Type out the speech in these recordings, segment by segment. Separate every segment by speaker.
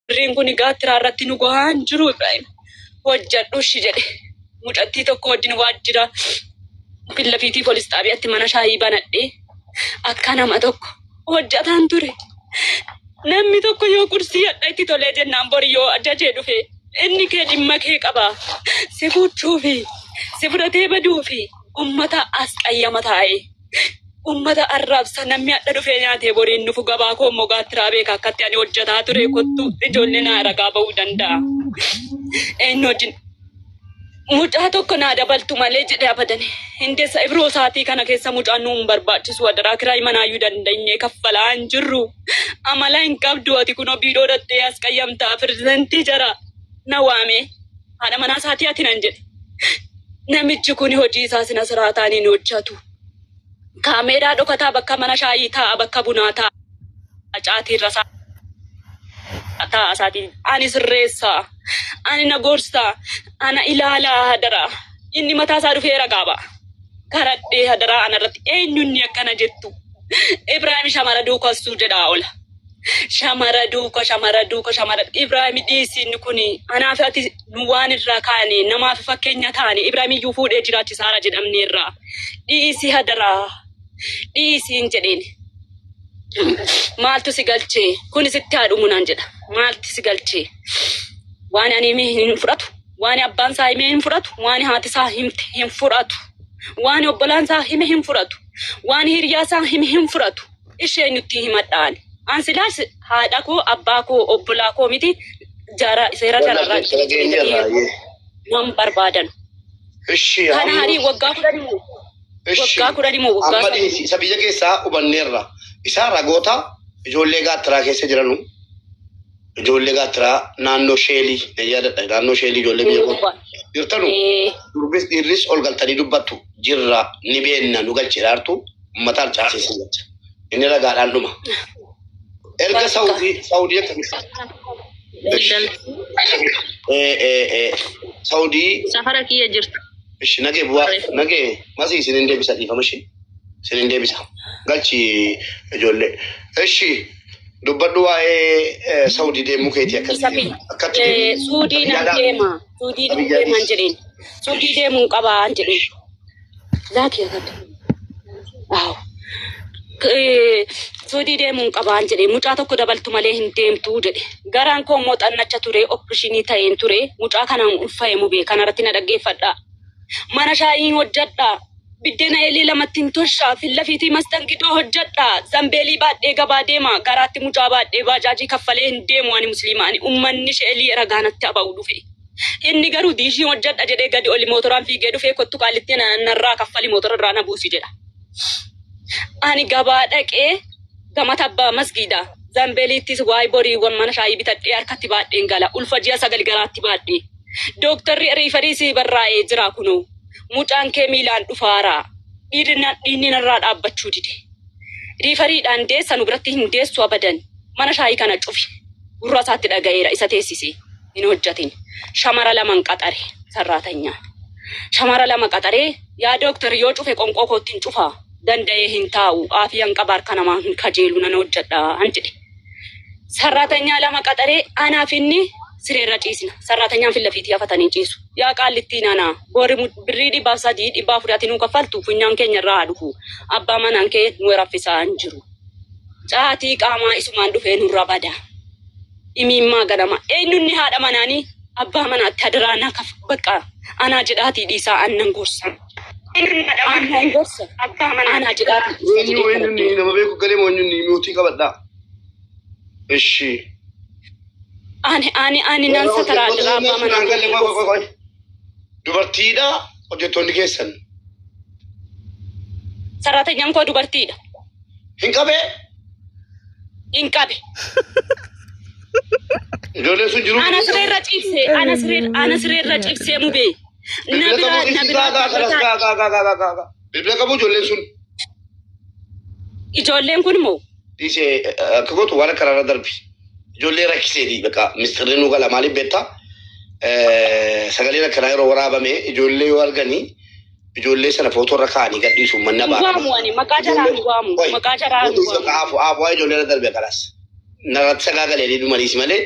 Speaker 1: Birriin kun gaattiraa irratti nu gahaa hin jiru Ibrahim. Hojjadhu ishi jedhe. Mucattii tokko wajjin waajjira fillafiitii poolis xaabiyaatti mana shaayii banadhee akka nama tokko hojjataan ture. Namni tokko yoo qursii hadha itti tolee jennaan bori yoo ajajee dhufe inni kee dhimma kee qaba. Si fuuchuufi si fudhatee baduufi ummata as qayyama taa'ee. Ummata arraabsa namni hadha dhufee nyaatee boriin nufu gabaa koo immoo gaattiraa beeka akkatti ani hojjataa ture kottu ijoollee naa ragaa ba'uu danda'a. Eenyu wajjin mucaa tokko naa dabaltu malee jedhee abadan hindeessa ibroo isaatii kana keessa mucaan nu hin barbaachisu adaraa kiraay manaayyuu dandeenyee kaffalaa hin jirru. Amala hin qabdu ati kunoo biiroo dhattee as qayyamtaa pirezidantii jara na waame haadha manaa isaatii ati nan jedhe. Namichi kun hojii isaa sina siraataan hin hojjatu. Kaameeraa dhokataa bakka mana shaayii taa'a bakka bunaa taa'a caatiirra taa'a isaatii. Ani sirreessaa. Ani na gorsaa. Ana ilaalaa hadaraa. Inni mataa isaa dhufee ragaa ba'a. Karadhee hadaraa anarratti eenyunni akkana jettu. Ibraahim shamara duukassuu jedhaa ola. Shamara duuka shamara duuka shamara Ibraahim dhiisi inni kuni anaaf ati nu waan irraa kaane namaaf fakkeenya taane Ibraahim iyyuu fuudhee jiraachisaara jedhamneerraa. Dhiisi hadaraa. Dhiisi hin jedheen. Maaltu si galchee? Kuni sitti haa dhumu naan jedha. Maaltu si galchee? Waan ani hime hin fudhatu. Waan abbaan isaa hime hin fudhatu. Waan haati isaa himte hin fudhatu. Waan obbolaan isaa hime hin fudhatu. Waan hiriyaa isaa hime hin fudhatu. Ishee nutti himadhaan. An silaas haadha koo, abbaa koo, obbolaa koo miti jara seera jararraa itti
Speaker 2: Dhageenyeerra.
Speaker 1: nan barbaadan.
Speaker 2: Ishi
Speaker 1: Kana harii waggaa 10 moo waggaa 10 moo waggaa
Speaker 2: amma
Speaker 1: 3.
Speaker 2: Dhiisi isa biyya keessaa hubanneerra. Isa ragoota ijoollee gaattiraa keessa jiranu ijoollee gaattiraa naannoo sheelii na yaadadha naannoo sheelii ijoollee biyya koo jirtanu durbis dhiirris ol galtanii dubbattu jirra ni beenna nu galcheedhaartu uummataan caasee galcha. Inni ragaadhaan dhuma. Erga Saudii Saudii akka Saudii
Speaker 3: Safara kiyya jirtu.
Speaker 2: Ishi nagee bu'aa nagee masii isinin deebisa dhiifama ishee isinin deebisa galchi ijoollee. Ishi dubbadhu waa'ee Saudii deemuu keetii
Speaker 1: Isa
Speaker 2: akkatti
Speaker 1: biyya.
Speaker 2: akkatti deemu.
Speaker 1: Suudii nan deema. Suudii nan deeman jedheen. Suudii deemuun qabaan jedheen. Laaki akkamtu. Waaw. Suudii deemuun qabaan jedhe mucaa tokko dabaltu malee hin deemtu jedhe. Garaan koo immoo xannacha ture operation ta'een ture mucaa kanaan ulfaa'e mubee kanarratti na dhaggeeffadhaa. Mana shaayii hojjedhaa. Biddeena eelee lamatti hin toshaa. Fillafiitii mastangidoo hojjedhaa. Zambeelii baadhee gabaa deema. Garaatti mucaa baadhee baajaajii kaffalee hin deemu ani musliima ani ummanni sheelii ragaa natti aba'u dhufe. Inni garuu diishii hojjedha jedhee gadi oli mootoraan fiigee dhufee kottu qaalitti narraa kaffali mootora irraa na buusi jedha. Ani gabaa dhaqee gama tabbaa masgiida. Zambeeliittis waa'ee boriiwwan mana shaayii bitadhee harkatti baadheen gala. Ulfa ji'a 9 garaatti baadhee. Dooktarri referii si barraa'ee jira kunoo. Mucaan kee miilaan dhufaaraa. Dhiirri narraa dhaabbachuu dide. Referiidhaan deessa nu biratti hin deessu abadan. Mana shaayii kana cufi. Gurra isaatti dhaga'eera isa teessisee. Hin hojjatin. Shamara laman qaxare sarraatanyaa. Shamara lama qaxaree yaa dooktar yoo cufe qonqoo kootti hin cufaa. Danda'ee hin taa'u. Aafiyaan qaba harka namaa hin kajeelu nan hojjedha han jedhe. Sarraatanyaa lama qaxaree anaaf inni sireerra ciisna. Sarraatanyaan fillafiitii hafatanii ciisu. Yaa qaallittii nana boori birrii 300 400 ati nuu kaffaltu funyaan keenya irraa haa dhufu. Abbaa manaan kee nu raffisaa hin jiru. Caatii qaamaa isumaan dhufee nurra bada. Imiimmaa ganama. Eenyunni haadha manaanii abbaa manaatti hadaraa na kaf bakka anaa jedhaatii dhiisaa annan gorsa. Annan gorsa. Abbaa manaa anaa jedhaatii dhiisaa
Speaker 2: Eenyu
Speaker 1: jedhee
Speaker 2: eenyunni
Speaker 1: kadhadhee.
Speaker 2: Nama beeku galee moo eenyunni muutii qabadhaa. Ishi.
Speaker 1: Ani nan sataraa hadaraa abbaa manaa kee gorsa.
Speaker 2: Dubartiidha hojjettoonni keessan.
Speaker 1: Sarratanyaan koo dubartiidha.
Speaker 2: Hin qabee
Speaker 1: Hin qabe.
Speaker 2: Ijoolleen sun jiru.
Speaker 1: Ana sireerra ciibsee ana sireerra ciibsee mubee. Na
Speaker 2: Bilbila
Speaker 1: biraa
Speaker 2: qabu
Speaker 1: na biraa dhaabbataa.
Speaker 2: gaa. Bilbila qabu ijoolleen sun.
Speaker 1: Ijoolleen kun moo
Speaker 2: Dhiisee akka gootu waan karaarra darbi. Ijoollee rakkiseeti bakka mistirri nu gala maaliif beektaa? Sagaleen akkanaa yeroo waraabame ijoollee yoo arganii ijoollee sana footoo irra kaa'anii gadhiisu manna
Speaker 1: Hin waamu ani maqaa jaraa hin waamu maqaa jaraa hin waamu.
Speaker 2: Aafu aafu waa ijoollee irra darbe kalaas. Narratti sagaagalee dhumaniis malee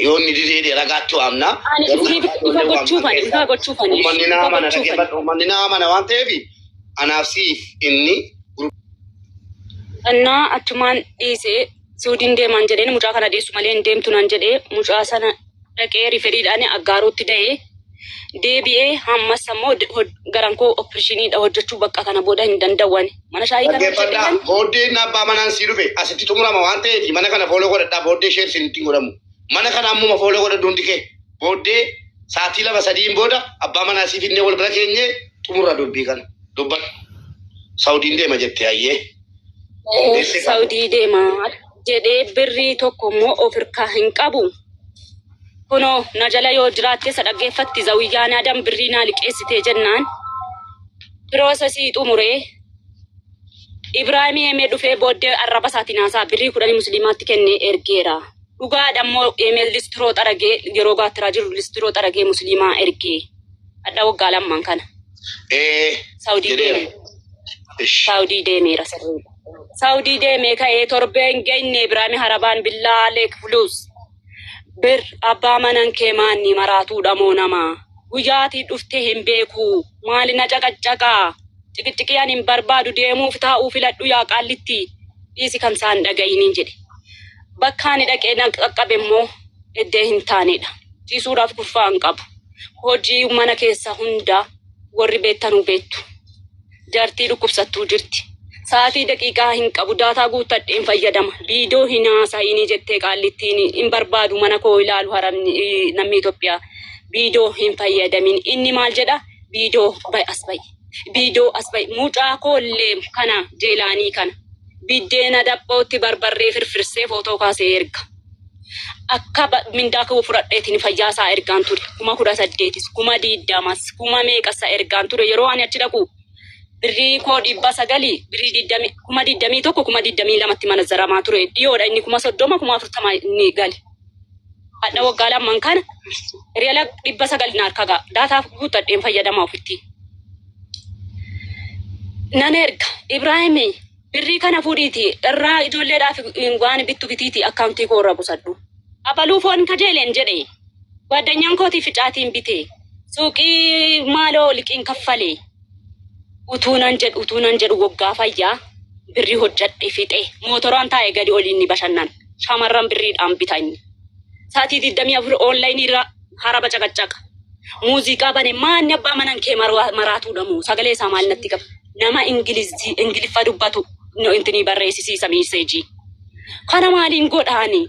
Speaker 2: Yoo inni didee ragaatti waamna.
Speaker 1: Ani
Speaker 2: Garuu
Speaker 1: isiniif
Speaker 2: maqaa
Speaker 1: ifa
Speaker 2: ijoollee waamtan
Speaker 1: gochuufani, ifa
Speaker 2: keessaa
Speaker 1: gochuufani,
Speaker 2: uummanni na
Speaker 1: ifa
Speaker 2: amana
Speaker 1: gochuufani.
Speaker 2: dhaggeeffadhu. Uummanni na amana waan ta'eef anaaf siif inni
Speaker 1: Innaa achumaan dhiisee Suudiin deemaan jedheen mucaa kana deessu malee hin deemtu naan jedhee mucaa sana dhaqee riferiidhaan aggaaruutti da'ee deebi'ee hammas ammoo garaan koo opereshiniidha hojjechuu bakka kana booda hin danda'an. Mana shaayii kana
Speaker 2: dhaggeeffadhaa.
Speaker 1: hojjedhan.
Speaker 2: Booddeen abbaa manaan sii dhufe asitti xumurama waan ta'eef mana kana follow godhadhaa booddee isheen isin godhamu. Mana kana ammuma follow godhadhu hundi kee. Booddee sa'aatii 2 sadiin booda abbaa manaa sii finnee wal bira keenyee xumurra dubbii kana. Dubbadhu. Saawudiin deema jettee ayyee. Deessee qabu.
Speaker 1: Saawudii deema jedhee birrii tokko immoo of hirkaa hin qabu. Kunoo na jala yoo jiraatte isa dhaggeeffatti zawiyyaan adam birrii naa liqeessitee jennaan. Processii xumuree Ibraahimii emee dhufee booddee arraba isaatiin haasaa birrii 10 musliimaatti kennee ergeera. Dhugaadha immoo emee listiroo xaragee yeroo gaattiraa jiru listiroo xaragee musliimaa ergee. Hadha waggaa lammaan kana.
Speaker 2: Ee
Speaker 1: Saawudii
Speaker 2: jedheera.
Speaker 1: deeme.
Speaker 2: Ish.
Speaker 1: Saawudii deemeera sirriidha. Saawudii deemee ka'ee torbee hin geenye Ibraahimii harabaan billaa leek fuluus. Bir abbaa manan kee maanni maraatuudha moo namaa. Guyyaatii dhuftee hin beeku. Maali na caqaccaqaa. Ciqiciqii ani hin barbaadu deemuuf taa'uu filadhu yaa qaallitti. Dhiisi kan isaan dhaga'iniin jedhe. Bakka ani dhaqee na qaqqabe immoo iddee hin taanedha. Ciisuudhaaf kurfaa hin qabu. Hojii mana keessa hundaa warri beektanuu beektu. Jaartii dhukkubsattuu jirti. Sa'aatii daqiiqaa hin qabu data guuttadheen fayyadama. Viidiyoo hin haasa'inii jettee qaallittiin hin barbaadu mana koo ilaalu haramni namni Itoophiyaa. Viidiyoo hin fayyadamin. Inni maal jedha? Viidiyoo ba'i as ba'i. Viidiyoo as ba'i. Mucaa koollee kana jeelaanii kana. Biddeena dabbootti barbarree firfirsee footoo kaasee erga. Akka mindaa koo fudhadheetiin fayyaa isaa ergaan ture. 18,000s, 20,000s, kuma meeqasa ergaan ture. Yeroo ani achi dhaqu birrii koo 900 birrii digdami 21,000 22,000tti mana zaramaa ture. Dhiyoodha inni 30,000 40,000 inni gale. Hadha waggaa lamman kana reela 900 na harka ga'a. Data guuttadheen fayyadamaa ofitti. Nan erga Ibraahimi birrii kana fuudhiiti irraa ijoolleedhaaf waan bittu bitiiti akkaawuntii koo irra busadhu. Abaluu foon kajeeleen jedhe. Gwaddanyaan kootii ficaatiin bite. Suuqii maaloo liqiin kaffalee. Utuu nan jedhu waggaa fayyaa birrii hojjadhe fixe mootoraan taa'e gadi oliin ni bashannan shamarran birriidhaan bita inni. Sa'aatii 24 onlineii irra haraba caqacaqa. Muuziqaa bane maanni abbaa manan kee maraatuudha moo sagalee isaa maal natti qaba. Nama Ingilizii Ingiliffa dubbatu no intinii barreessisiisa messageii. Kana maaliin godhaani?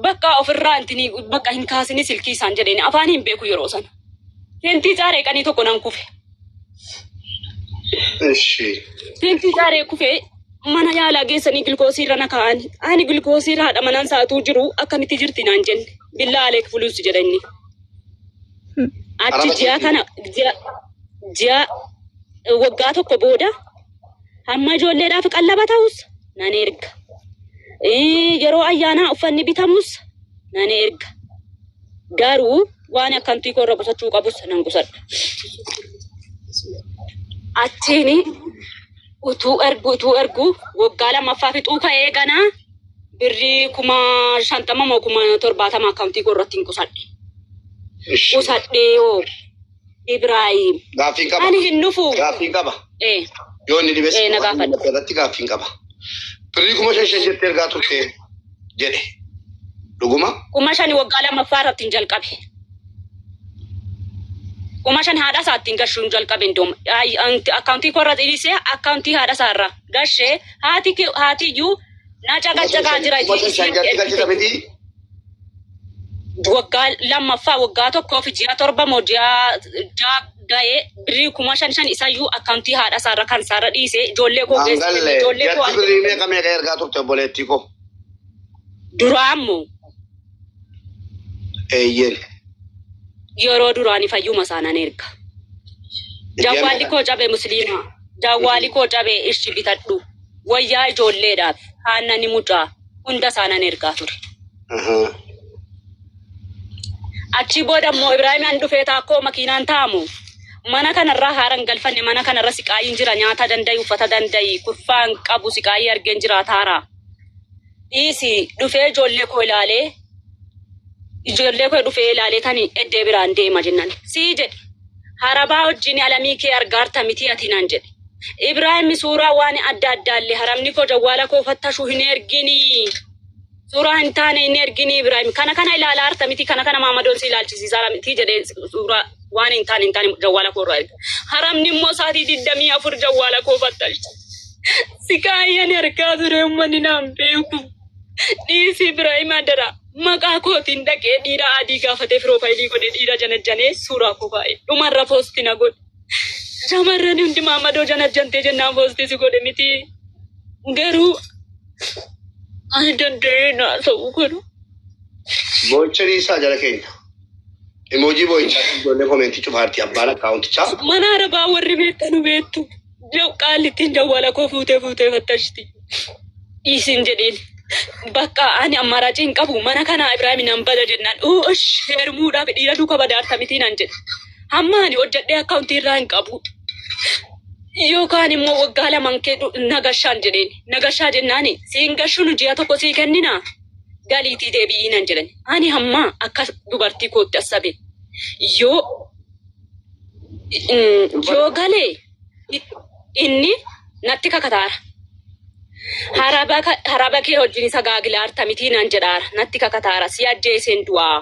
Speaker 1: Bakka ofirraa intinii bakka hin kaasini silkii isaan jedheen afaan hin beeku yeroo sana. Fentii caaree qanii tokko nan kufe.
Speaker 2: Ishi.
Speaker 1: Fentii caaree kufee mana yaalaa geessanii gilkoosii irra na kaa'an. Ani gilkoosii irra haadha manaan sa'atuu jiru akkamitti jirti naan jenne. Billaa aleek fuluus jedhani. Achi
Speaker 2: Araba
Speaker 1: ji'a
Speaker 2: keetii.
Speaker 1: kana ji'a waggaa tokko booda hamma ijoolleedhaaf qallaba ta'us nan erga. Yeroo ayyaanaa uffanni bitamus nan erga. Garuu waan akkantii koo irra qusachuu qabus nan qusadha. Achiin utuu ergu waggaa lammaffaa fixuu ka'ee ganaa birrii 50,000 moo 70,000 akkaawuntii koo irratti hin qusadhe.
Speaker 2: Ishi.
Speaker 1: Qusadhee yoo Ibraahim.
Speaker 2: Gaaffiin qaba.
Speaker 1: Ani hin dhufu.
Speaker 2: Gaaffiin qaba.
Speaker 1: Eh,
Speaker 2: Yoo inni dhibes
Speaker 1: eh, na gaafadhu.
Speaker 2: irratti gaaffiin qaba. Birrii 5,000 jettee ergaa turte jedhe. Dhuguma?
Speaker 1: 5,000 waggaa lammaffaa irratti hin jalqabe. 5,000 haadha isaatti hin gashuu hin jalqabe indoom. Akkaawuntii koo irra dhiisee akkaawuntii haadha isaa irra gashee haati haati iyyuu na caqacaqaa jira.
Speaker 2: 5,000 jatti galchita miti.
Speaker 1: Waggaa lammaffaa waggaa tokkoo fi ji'a 7 moo ji'a 6 ga'ee birrii 5,000 isayyuu akkaawuntii haadha isaarra kan isaarra dhiisee ijoollee koo
Speaker 2: Naan
Speaker 1: geessise
Speaker 2: galle.
Speaker 1: ijoollee koo
Speaker 2: Jatti birrii meeqa meeqa ergaa turte obboleettii koo?
Speaker 1: Duraa immoo
Speaker 2: Eeyyeen.
Speaker 1: yeroo duraanii fayyuma isaanan erga. Jawwaalli koo cabe musliimaa. Jawwaalli koo cabe ishi bitadhu. Wayyaa ijoolleedhaaf haannani mucaa hunda isaanan ergaa ture. Achi booda immoo Ibraahim an dhufee taakkoo makiinaan taa'amu. Mana kanarraa haaran galfanne mana kanarra siqaayiin jira nyaata danda'i uffata danda'i kurfaan qabu siqaayii argeen jira taara. Dhiisi dhufee ijoollee koo ilaalee Ijoollee koo dhufee ilaalee tani eddee biraan deema jennaan. Sii jedhe. Harabaa wajjin alamii kee argaarta miti ati naan jedhe. Ibraahim suuraa waan adda addaallee haramni koo jawwaala koo fattashuu hin erginii. Suuraa hin taane hin erginii Ibraahim. Kana kana ilaalaa harta miti kana kana maamadoon si ilaalchisiisaa miti jedhee suuraa waan hin taane hin taane jawwaala koo irraa erga. Haramni immoo sa'aatii 24 jawwaala koo fattasha. Si kaayyan argaa ture uummanni naan beeku. Dhiisi Ibraahim adara. Maqaa kootiin dhaqee dhiira adii gaafatee piroofaayilii godhee dhiira janajjanee suuraa koo kaa'e. Dhumarra poosti na godhe. Shamarran hundi maamadoo janajjantee jennaan poostii si godhe miti. Garuu ani danda'ee naasa'uu kana.
Speaker 2: Boo'icha dhiisaa jara keenya. Emoojii boo'ichaa ijoollee koomeentii cufaarti abbaan akkaawuntichaa.
Speaker 1: Mana arabaa warri beektanu beektu. Qaallittiin jawwaala koo fuutee fuutee fattashti. Dhiisin jedheen. Bakka ani ammaaraacii hin qabu mana kana Ibraahim nan bada jennaan. Oosh heerumuudhaaf dhiira duuka badaarta miti naan jedhe. Hamma ani hojjedhee akkaawuntii irraa hin qabu. Yookaan immoo waggaa lamaan kee nagashaan jedheen. Nagashaa jennaani siin gashuun ji'a tokko sii kennina. Galiitii deebi'ii nan jedhan. Ani hamma akka dubartii kootti assabe. Yoo yoo galee inni natti kakataara. Haraba kee wajjin isa gaagilaarta mitii naan jedhaara. Natti kakataara. Si ajjeeseen du'aa.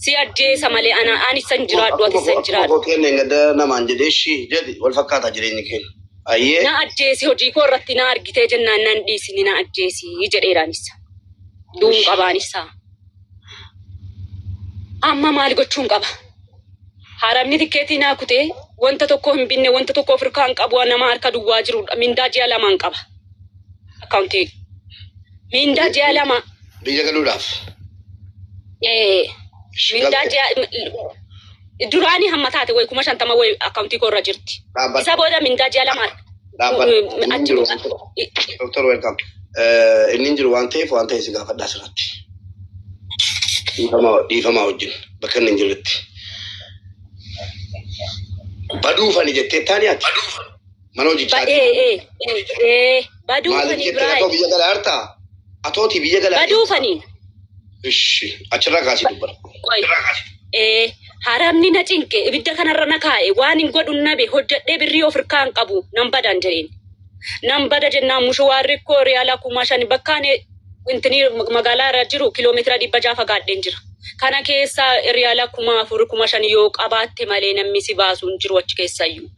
Speaker 1: Si ajjeesa malee ana ani san jiraadhu ati san
Speaker 2: Akkuma
Speaker 1: jiraadhu.
Speaker 2: koo kenneen gadda namaan jedhee ishii jedhi wal fakkaata jireenyi keenya. Ayyee.
Speaker 1: Na ajjeesi hojii koo irratti na argitee jennaan nan dhiisini na ajjeesi jedheeraanis. Du'uun qabaanisa. Amma maal gochuun qaba? Haramni tikkeetii naa kutee wanta tokko hin binne wanta tokko of harkaa hin qabu nama harka duwwaa jirudha. Mindaa ji'a lamaan qaba. Akkaawuntii. Mindaa ji'a 2.
Speaker 2: Biyya galuudhaaf.
Speaker 1: Ee, mindaa ji'a duraanii hamma taate wayi 50,000 wayi akkaawuntii koo irra jirti.
Speaker 2: Dhaabbata.
Speaker 1: Isa booda mindaa ji'a 2
Speaker 2: Dhaabbata. Inni hin
Speaker 1: achi
Speaker 2: jiru. Doktor welcome. Inni hin jiru waan ta'eef waan ta'e si gaafadhaa asirratti. Dhiifamaa dhiifamaa wajjin bakka inni hin jirretti. Baduufani jettee taani ati. Mana hojichaati.
Speaker 1: Ee ee ee
Speaker 2: Maaliif
Speaker 1: baduufani
Speaker 2: jettee atoo
Speaker 1: Ibraahim.
Speaker 2: biyya galaa jirtaa? Atooti biyya galaa jirta.
Speaker 1: Baduufani.
Speaker 2: Ishi achirraa kaasii dubbadha.
Speaker 1: Qoy. Ee haramni na cinqe ibidda kanarra na kaa'e waan hin godhu nabe hojjedhee birrii of harkaa hin qabu nan badan jedheen. Nan bada jennaan mushuwaarri koo riyaala 5,000 bakka ani intinii magaalaa irra jiru kiiloomeetira 600 fagaadheen jira. Kana keessa riyaala 4,000 5,000 yoo qabaatte malee namni si baasu hin jiru achi keessayyuu.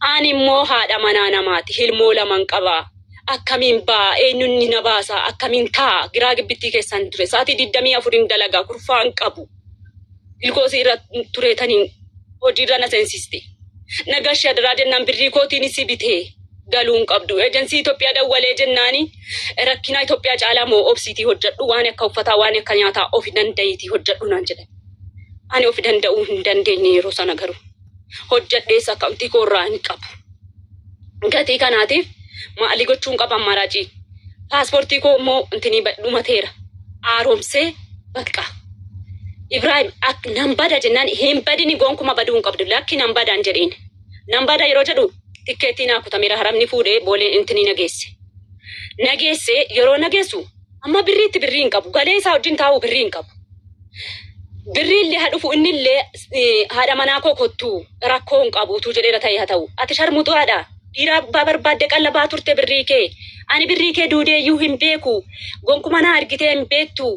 Speaker 1: Ani immoo haadha manaa namaati hilmoo laman qabaa. Akkamiin ba'a eenyuun na baasa akkamiin taa'a giraa gibbittii keessan ture sa'aatii 24 dalagaa kurfaa hin qabu. Ilkoosii irra tureetaniin hojiirra na seensiste. Nagashi adaraa jennaan birrii kootiin si bitee galuu hin qabdu. Ejensii Itoophiyaa dawwalee jennaani rakkina Itoophiyaa caalaa moo obsiitii hojjedhu waan akka uffataa waan akka nyaataa of danda'iitii hojjedhu naan jedhan. Ani of danda'uu hin dandeenye yeroo sana garuu. Hojjedhees akkaawuntii koo irraa hin qabu. Gatii kanaatiif maali gochuun qaba ammaaraacii. Paaspoortii koo immoo intinii dhumateera. Haaromsee bakka. Ibraahim nan bada jennaan hin badini gonkuma baduu hin qabdu lakki nan badaan jedheen. Nan bada yeroo jedhu tikkeettii naa kutameera haramni fuudhee boolee intinii nageesse. Nageesse yeroo nageessu amma birriitti birrii hin qabu galee isaa wajjin taa'u birrii hin qabu. Birrii illee haa dhufu inni illee haadha manaa koo kottuu rakkoo hin qabu utuu jedheera ta'e haa ta'u. Ati sharmuutu haadha dhiira abbaa barbaadde qallabaa turte birrii kee. Ani birrii kee duudee iyyuu hin beeku. Gonkuma naa argitee hin beektu.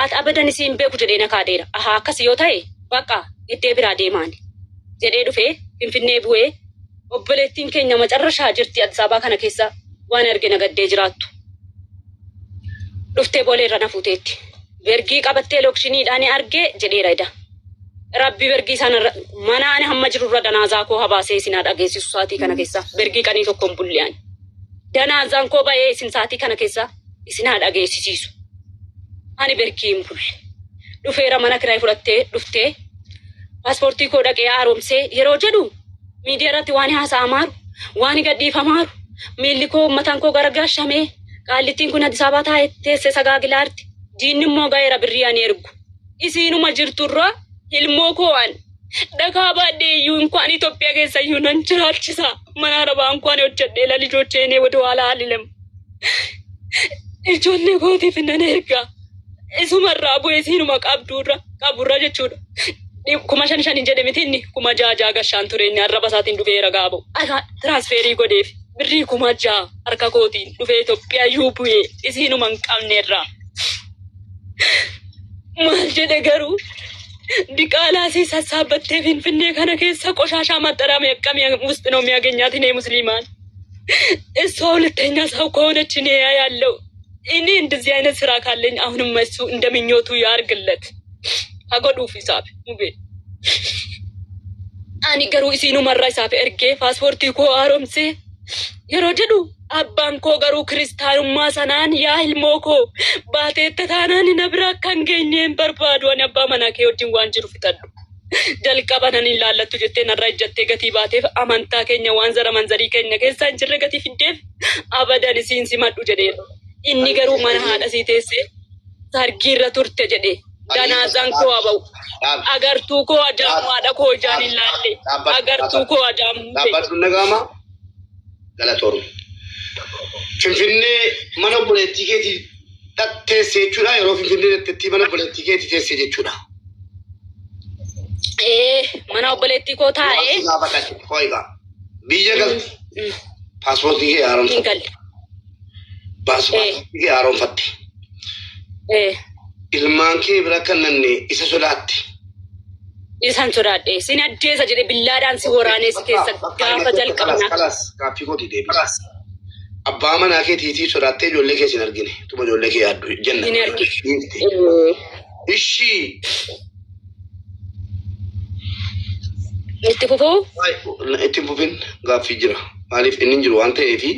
Speaker 1: Ati abadan isii hin beeku jedhee na kaadeera. Ahaa akkas yoo ta'e bakka iddee biraa deemaani. Jedhee dhufee Finfinnee bu'ee obboleettiin keenya macarrashaa jirti Addis Ababaa kana keessa waan arge nagaddee jiraattu. Dhuftee boolee irra na fuuteetti. Bergii qabattee lokshiniidhaan argee jedheera ida. Rabbi bergii sana mana ani hamma jirurra danaazaa koo habaasee isin haa dhageessisu sa'aatii kana keessa. Bergii qanii tokko hin bulle ani. Danaazaan koo ba'ee isin sa'aatii kana keessa isin haa dhageessisiisu. Ani bergii hin bulle. Dhufeera mana kiraay fudhattee dhuftee paaspoortii koo dhaqee haaromsee yeroo jedhu miidiyaa irratti waan haasa'amaaru waan gadhiifamaaru miilli koo mataan koo garagaashamee qaallittiin kun Addis Ababaa taa'ee teessee sagaagilaarti. Diinni immoo ga'eera birrii ani ergu. Isiinuma jirturra ilmoo koo an dhagaa baadhee iyyuu inkwaan Itoophiyaa keessa iyyuu nan jiraachisa. Mana arabaa inkwaan hojjedhee la lijocheenee wada waalaa alilem. Ijoollee kootiif nan erga. Isumarraa bu'ee siinuma qabduurra qaburra jechuudha. 5,000 5 jedhe miti inni 6,000 6 gashaan ture inni arraba isaatiin dhufee ragaa ba'u. Tiraansferii godheef birrii 6,000 harka kootiin dhufee Itoophiyaa yuu bu'ee isiinuma hin qabnerraa. Maal jedhe garuu diqaalaa si sassaabbattee Finfinnee kana keessa ቆሻሻ ማጠራቀሚያ ውስጥ ነው የሚያገኛት። እኔ ሙስሊማን እሷ ሁለተኛ ሰው ከሆነች እኔ ያለው እኔ እንደዚህ አይነት ስራ ካለኝ አሁንም እሱ እንደምኞቱ ያርግለት። አጎዱፍ ሂሳብ ሙቤ ani garuu isiinumarra isaaf ergee paaspoortii koo haaromsee yeroo jedhu abbaan koo garuu kiristaanummaa sanaan yaa ilmoo koo baateetta taanaan na bira akka hin geenye hin barbaadu ani abbaa manaa kee wajjin waan jiru fixadhu. Jalqaba nan hin laallattu jettee narra ejjattee gatii baateef amantaa keenya waan zara manzarii keenya keessa hin jirre gatii fiddeef abadan isiin simadhu jedheera. Inni garuu mana haadha sii teessee sargiirra turte jedhe. Janaazaan koo haba'u. Agartuu koo ajaamu haadha koo ijaan hin laalle. Agartuu koo ajaamu.
Speaker 2: Dhaabbadhu nagaama. Galatoorri. Finfinnee mana obboleettii keetii teessee jechuudha. Yeroo Finfinnee datteettii mana obboleettii keetii teessee jechuudha.
Speaker 1: Ee mana obboleettii koo taa'ee.
Speaker 2: Biyya galte. Paaspoortii kee haaromfatte. Paaspoortii kee haaromfatte. Ilmaan kee bira kan nanne isa sodaatte.
Speaker 1: Isaan sodaadhe. Sin ajjeesa jedhe billaadhaan si waraanee si keessa gaafa jalqabna.
Speaker 2: Kalaas gaaffii kooti deebi. Abbaa manaa keetiitii sodaattee ijoollee kee sin argine. Tuma ijoollee kee yaaddu jenna.
Speaker 1: Hin argine.
Speaker 2: Ishii.
Speaker 1: Itti fufuu?
Speaker 2: Itti fufin gaaffii jira. Maaliif inni hin jiru waan ta'eefi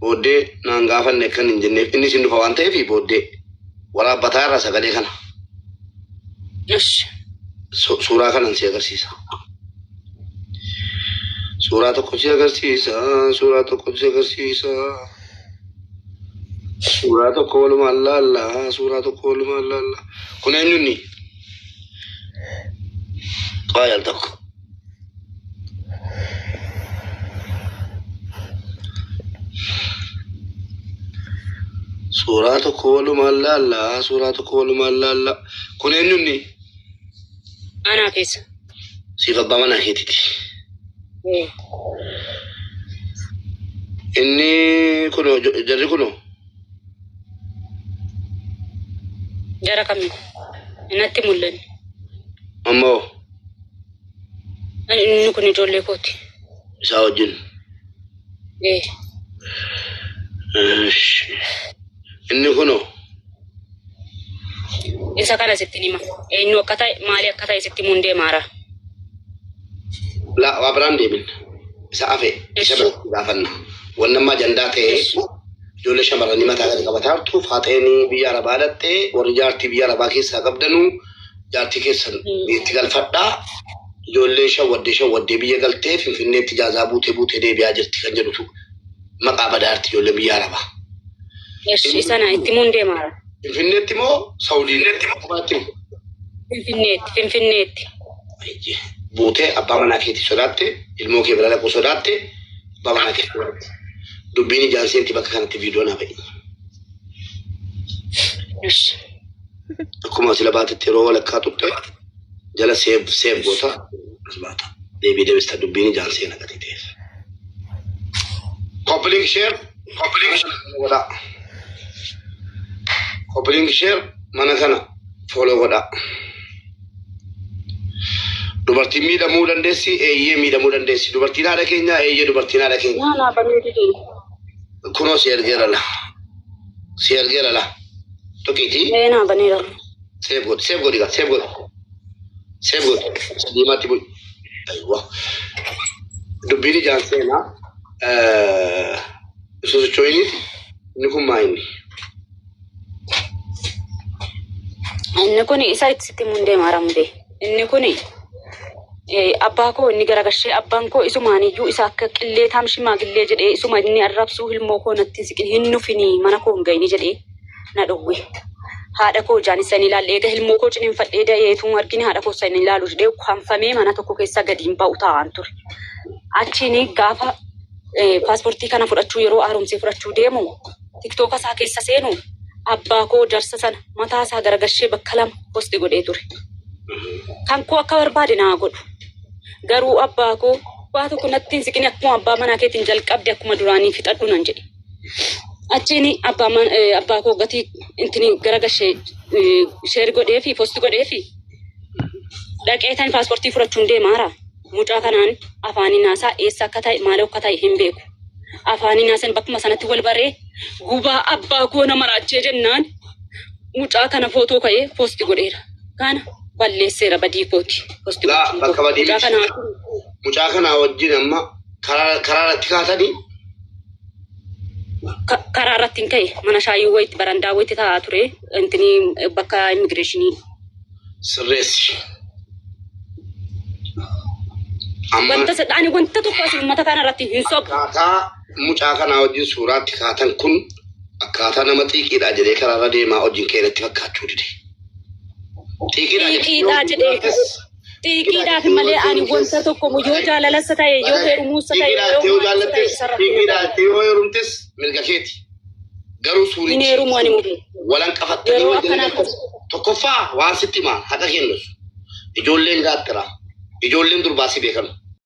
Speaker 2: booddee naan gaafanne kan hin jenneef inni sin dhufa waan ta'eefi booddee waraabbataa irraa sagalee kana. Suuraa kanan si agarsiisa. Suuraa tokko si agarsiisa. Suuraa tokko si agarsiisa. Suuraa tokko walumaan laalla. Suuraa tokko walumaan laalla. Kun eenyunni? Qaayal tokko. Suuraa tokko walumaan laalla. Suuraa tokko walumaan laalla. Kun eenyunni?
Speaker 1: Anaa keessa.
Speaker 2: Siif abbaa manaa keetiiti. Inni kunoo jarri kunoo.
Speaker 1: Jara kamii? Natti mul'anne.
Speaker 2: Ammoo.
Speaker 1: Inni kun ijoollee kooti.
Speaker 2: Isaa wajjin. Inni kunoo.
Speaker 1: Isa kana sitti hima. Eenyu akka ta'e maali akka ta'e sitti himuun deemaara.
Speaker 2: La waa biraan deemin. Isa hafe isa biratti gaafanna. Wanni amma ajandaa ta'e ijoollee shamarranii mataa gadi qabataa jirtu faaxeen biyya arabaa dhattee warri jaartii biyya arabaa keessaa qabdanuu jaartii keessan itti galfadhaa. Ijoollee shawwaddee shawwaddee biyya galtee Finfinneetti jaazaa buutee buutee deebi'aa jirti kan jedhutu maqaa badaarti ijoollee biyya arabaa.
Speaker 1: Sana itti himuun deemaara.
Speaker 2: Finfinneetti moo Saawudiitti?
Speaker 1: Finfinneetti Finfinneetti.
Speaker 2: Buutee abbaa manaa keetii sodaatte ilmoo kee bira dhaquu sodaatte abbaa manaa keetii sodaatte. Dubbiin ijaan seenti bakka kanatti viidiyoo naa ba'i. Akkuma sila baatetti yeroo walakkaa tuqxe jala seef seef goota as baata. Deebii deebista dubbiin ijaan seena gadi ta'eef. Koppiliing sheer koppiliing godhaa. Koppiliing sheer mana kana fooloo godhaa. Dubartiin miidhamuu dandeessi, eeyyee miidhamuu dandeessi. Dubartiin haadha keenya, eeyyee dubartiin haadha keenya. Kunoo si ergeera la. Si ergeera la. Tuqiitii. Seef godhi, seef godhi gaa, seef godhi. Seef godhi. Diimaatti bu'i. Aywa. Dubbiin ijaan seenaa. Sosocho'iniiti. Inni kun maa inni?
Speaker 1: Inni kun isa itti himuun deemaara mudee. Inni kun abbaa koo inni garagashee abbaan koo isumaaniyyuu isa akka qillee taamshimaa qillee jedhee isuma inni arrabsuu ilmoo koo natti siqin hin nufinii mana koo hin gahini jedhee na dhowwe. Haadha koo ijaan isa hin ilaalle eega ilmoo koo ciniinfadhee da'eetuu argine haadha koo isa hin ilaalu jedhee ukkaanfamee mana tokko keessa gadi hin ba'u taa'an ture. Achiin gaafa paaspoortii kana fudhachuu yeroo haaromsee fudhachuu deemu tiktooka isaa keessa seenu Abbaa koo jarsa sana mataa isaa garagashee bakka lama posti godhee ture. Kan koo akka barbaade naa godhu. Garuu abbaa koo waa tokko natti hin siqini, akkuma abbaa manaa keetiin jalqabde akkuma duraanii fixadhu nan jedhe. Achiin abbaa koo gatii intini garagashee share godhee fi posti godhee fi dhaqee tan paaspoortii fudhachuun deemaara. Mucaa kanaan afaaniin haasaa, eessa akka ta'e, maal akka ta'e hin beeku. Afaaniin haasan, bakkuma sanatti wal baree gubaa abbaa koo nama raachee jennaan mucaa kana footoo ka'ee posti godheera. Kana balleesseera, badii kooti. Posti
Speaker 2: Laa,
Speaker 1: gochuun
Speaker 2: bakka
Speaker 1: koo.
Speaker 2: badii
Speaker 1: Mucaa
Speaker 2: miti.
Speaker 1: kana
Speaker 2: Mucaa kanaa wajjin amma karaa irratti kaatanii
Speaker 1: karaa irratti hin ka'e, mana shaayii wayitti, barandaa wayitti taa'aa ture intini bakka immigireeshinii.
Speaker 2: Sirreessi. Amma
Speaker 1: Wanta ani wanta tokko as uummata kana irratti hin sobu.
Speaker 2: Akkaataa mucaa kanaa wajjin suuraatti kaatan kun akkaataa nama xiiqiidha jedhee karaarra deemaa wajjin keenyatti fakkaachuu dide. Xiiqiidha.
Speaker 1: Xiiqiidhaa jedhee, xiiqiidhaaf malee ani wanta tokko yoo jaalalassa ta'e, yoo heerumuusa ta'e,
Speaker 2: Xiiqiidhaa
Speaker 1: yoo
Speaker 2: yoo
Speaker 1: maalisa ta'e
Speaker 2: jaallattes
Speaker 1: isarratti hin
Speaker 2: xiiqiidhaa yoo heerumtes mirga keeti. Garuu
Speaker 1: hin
Speaker 2: suurichi
Speaker 1: heerumu ani mubee.
Speaker 2: Walan qafattanii
Speaker 1: Yeroo
Speaker 2: wal
Speaker 1: akkanaa
Speaker 2: tokkoffaa waan sitti himaa, haqa kennus, ijoolleen gaattiraa, ijoolleen durbaa si beekan.